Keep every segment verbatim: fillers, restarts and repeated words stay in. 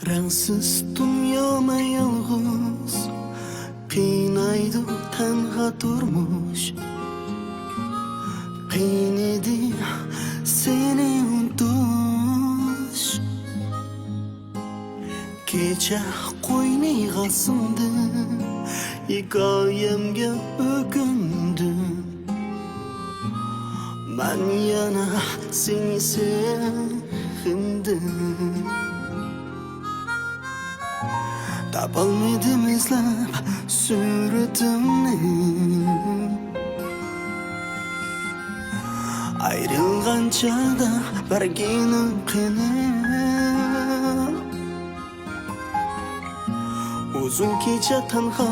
رەڭسىز دۇنياما يالغۇز، قىينايدۇ تەنھا تۇرمۇش. قىينىدى سېنى ئۇنتۇش. كېچە قوينىغا سىڭدىم، ھېكايەمگە ئۆكۈندۈم. مەن يەنە سېنى سېغىندىم. تاپالمىدىم ئىزلەپ سۈرىتىڭنى. ئايرىلغان چاغدا بەرگىنىڭ قېنى. ئۇزۇن كېچە تەنھا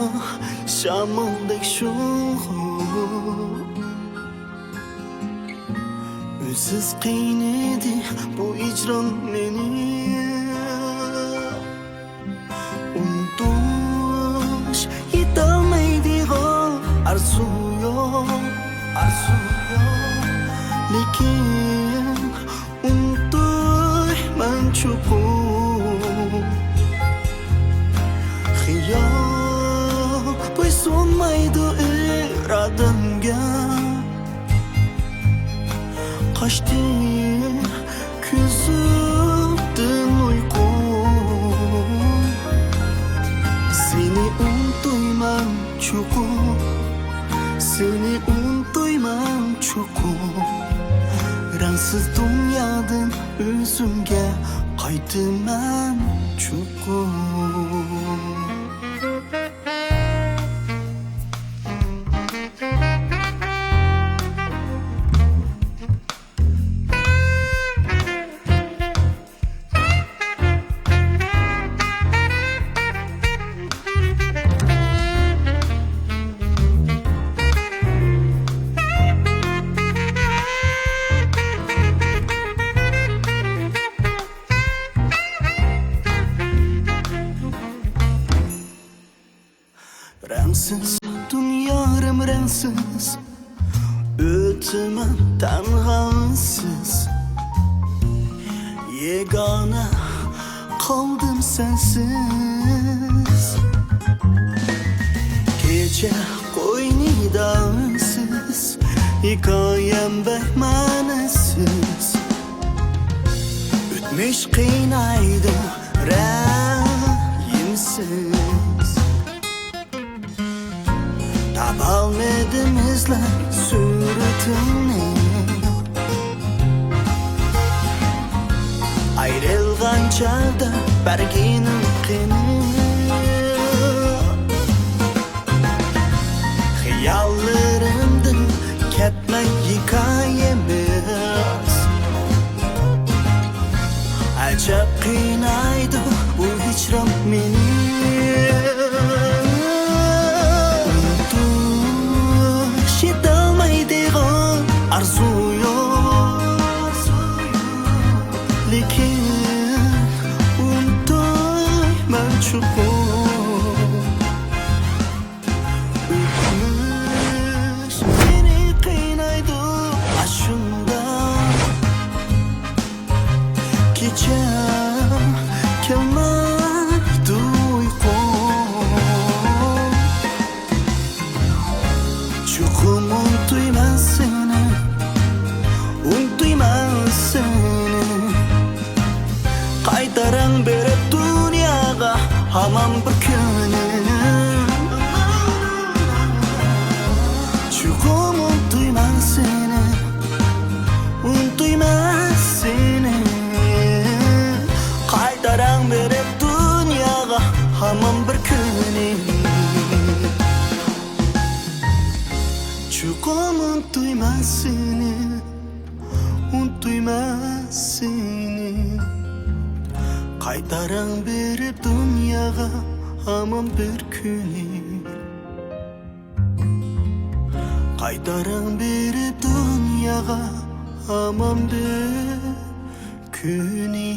شامالدەك شۇلغۇ. ئۈنسىز قىينىدى بۇ ھىجران مېنى. ئۇنتۇش يېتەلمەيدىغان ئارزۇ يوق، ئارزۇ يوق. لېكىن ئۇنتۇيمەن چوقۇم. خىيال بويسۇنمايدۇ ئىرادەمگە. قاچتى كۆزۈمدىن ئۇيقۇ. سېنى ئۇنتۇيمەن چوقۇم، سېنى ئۇنتۇيمەن چوقۇم. رەڭسىز دۇنيادىن ئۆزۈمگە قايتىمەن چوقۇم. رەڭسىز دۇنيا رەڭسىز، ئۆتىمەن تەنھاسىز. يېگانە قالدىم سەنسىز. كېچە قوينىدا ئۈنسىز، ھېكايەم بەك مەنىسىز. ئۆتمۈش قىينايدۇ رەھىمسىز. تاپالمىدىم ئىزلەپ سۈرىتىڭنى. ئايرىلغان چاغدا بەرگىنىڭ قېنى. خىياللىرىمدىن كەتمەي ھېكايىمىز. ئەجەب قىينايدۇ بۇ ھىجران مېنى. ئۇنتۇش يېتەلمەيدىغان ئارزۇ يوق. لېكىن ئۇنتۇيمەن چوقۇم. ئۆتمۈش سېنى قىينايدۇ ئاشۇنداق. كېچە كەلمەيدۇ ئۇيقۇم. چوقۇم ئۇنتۇيمەن سېنى، ئۇنتۇيمەن سېنى. قايتىرىڭ بېرىپ دۇنياغا ھامان بىر كۈنى. چوقۇم ئۇنتۇيمەن سېنى، ئۇنتۇيمەن سېنى. قايتىرىڭ بېرىپ دۇنياغا ھامان بىر كۈنى. چوقۇم ئۇنتۇيمەن سېنى، ئۇنتۇيمەن سېنى. قايتىرىڭ بېرىپ دۇنياغا ھامان بىر كۈنى. قايتىرىڭ بېرىپ دۇنياغا ھامان بىر كۈنى.